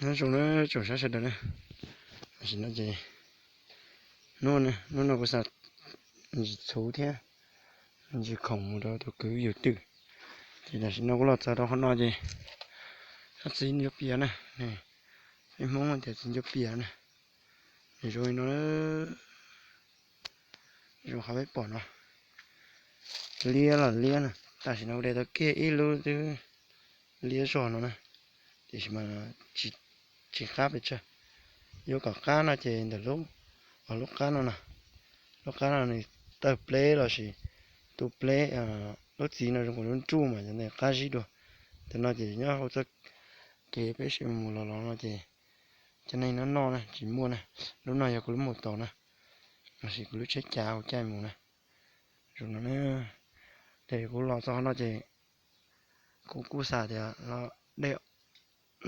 Nyob zoo na tsoom saib sawv daws na, tam sim no ces hnub no kuv xa ntsis txhuv thiab ntsis khoom mus rau tus kwv yug twm. Ces tam sim no kuv los txog rau qhov no ces ob txiv ncuav pias na, peb Hmoob tias txiv ncuav pias na, nws zoo li no, zoo qhov peb pom no, liab los liab na. Tam sim no kuv de tau kiag ib lub twb liab zog no na, tiam sis mas tsis qab pes tsawg. Yuav kom qab no ces ntawm lub, lub qab no na, lub qab no nws tawg pleb los sis tu pleb, lub txiv no zoo nkaus lub nruj mas cov ntawd qab zib dua. Tam no ces nyob hauv txoj kev peb sim mus los los no ces cov neeg no noj na tsis muaj na. Lub no yog kuv lub mus tod na, los sis kuv lub tsheb cav kuv caij mus na. Zoo no na, ces kuv los txog no ces kuv kuj xav tias los de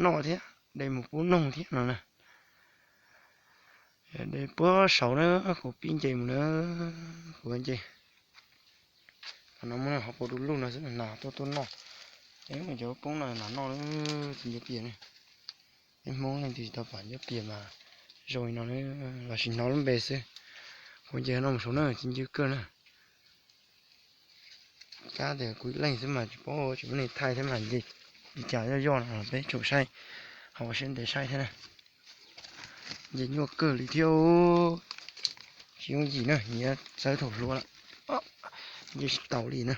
noj thiab de mus pub noog thiab no na. De puag saud na, kuv pib nce mus na, kuv nce. Qhov no muaj qhov puas du lug no xwb, nas tuaj tuaj noj. Eb, cov poob no nas noj, txiv ncuav pias ne. Peb Hmoob leej twg tsis tau pom ncuav pias mas zoo li no los sis hnov lub npe xwb. Kuv nce no mus saud na, txiv ncw kawg na. Kab tias kuv ib leeg xwb mas tsis paub, tsis muaj neeg thaij thiab mas nce li cas yoj yoj no peb tsoom saib, hauv siab ntev saib thiab na. Nce nyuaj kawg li thiab, tsis yooj yim na, nyiav txawv thaum hluav lawm, nce tsis taus li na.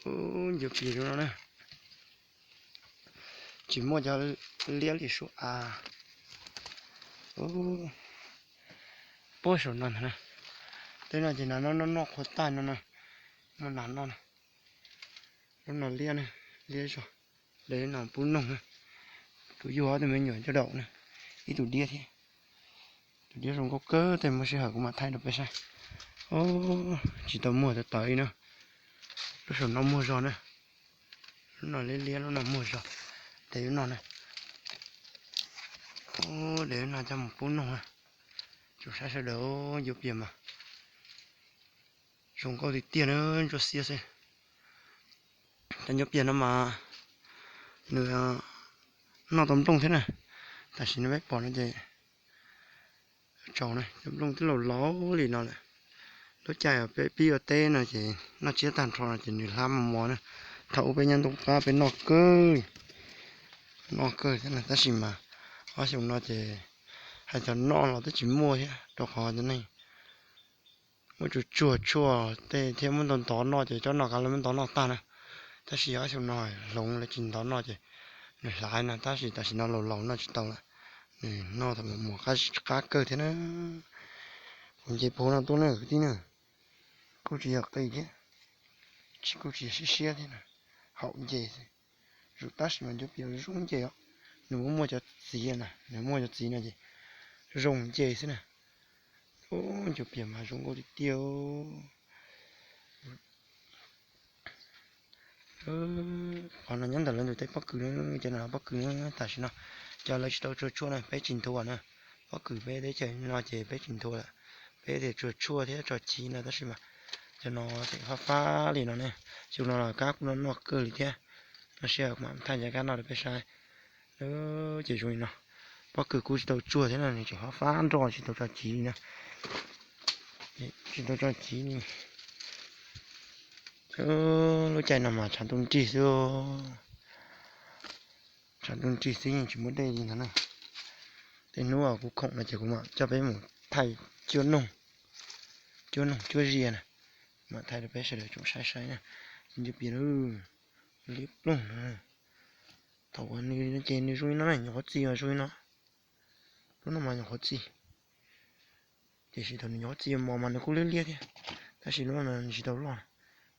Ncuav pias zoo no na, tsis muaj cov liab li sua av puag saum no ntag na. Tej no ces nas noj noj noj qhuav tag no na, muaj nas noj na. Lub no liab na, liab zog, de lub no pub noog na. Kuv yug ob tug me nyuam coj daum na, ib tug diab thiab. Tus diab zoo nkauj kawg, tej muaj sij hawm kuv mam thaij rau peb saib. Tsis tau muag tawv tawv li na. Lub saum no muag zog na. Lub no liab liab, lub no muag zog. De lub no na. De lub no coj mus pub noog na. Tsoom saib sawv daws, ncuav pias mas zoo nkauj tiag tiag na, ntsuab xiab xwb. Cov ncuav pias no mas nws noj tau nplooj thiab na. Tam sim no peb pom no ces tsaus na, cov nplooj twb laus laus li no lawm. Lub caij peb pib ua teb no ces noj tsiab tag nrho no ces nws hlab mos mos na. Thaum ub peb nyob ntuj qab peb noj kawg, noj kawg thiab na, tab sis mas ob xyoo no ces hais tias noj los twb tsis muaj thiab, rau qhov cov neeg muab tsuag tsuag tshuaj tej thiab muab ntov ntov noj ces cov no kav lawv muab ntov noj tag na. Tab sis ob xyoo no hloov lawv tsis ntov noj ces nws hlais no, tab sis tam sim no laus laus noj tsis tau lawm. Nws noj tau mos mos qab kawg thiab na. Kuv nce puag no tuaj na kwv tij na, kuj tsis yog qis thiab, tsis kuj tsis yog siab siab thiab na, haum nce xwb. Zoo tab sis mas ncuav pias zoo nce os, nws muaj muaj cov txiv na, nws muaj cov txiv no ces zoo nce xwb na. Ncuav pias mas zoo nkauj tiag tiag. Qhov no nyob ntawm lawv ntug teb pob kws na, cov no pob kws na, tam sim no cov lawv tsis tau tsuag tshuaj na peb tsis nthua na. Pob kws peb teb chaws no ces peb tsis nthua lawm, peb tias tsuag tshuaj thiab tso chiv no tab sis mas cov no tseem fab fab li no ne. Xyoo no los kab kuj noj noj kawg li thiab, noj sij hawm mam thaij cov kab noj rau peb saib. Ces zoo li no, pob kws kuj tsis tau tsuag thiab no, nws tseem fab fab nroj tsis tau tso chiv li na. Tsis tau tso chiv li. Lub caij no mas tshav ntuj nrig xwb, tshav ntuj nrig xwb yeej tsis muaj dej li ntag na. Tej hnub kuv khoom no ces kuv mam coj peb mus thaij cuab noog, cuab noog cuab zias na, mam thaij rau peb sawv daws tsoom saib saib na. Ces ncuav pias liab ploog no, thaum uas nws ces nws zoo li no na, nyuam qhuav txi mas zoo li no. Lub no mas nyuam qhuav txi, tiam sis thaum nws nyuam qhuav txi mos mas nws kuj liab liab thiab, tab sis lub no nws tsis tau loj.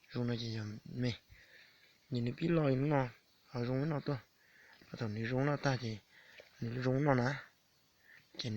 Zoo no ces yog me, nws pib loj li lub no, ho zoo lub no tuaj, ho thaum nws zoo loj tag ces nws zoo lub no na.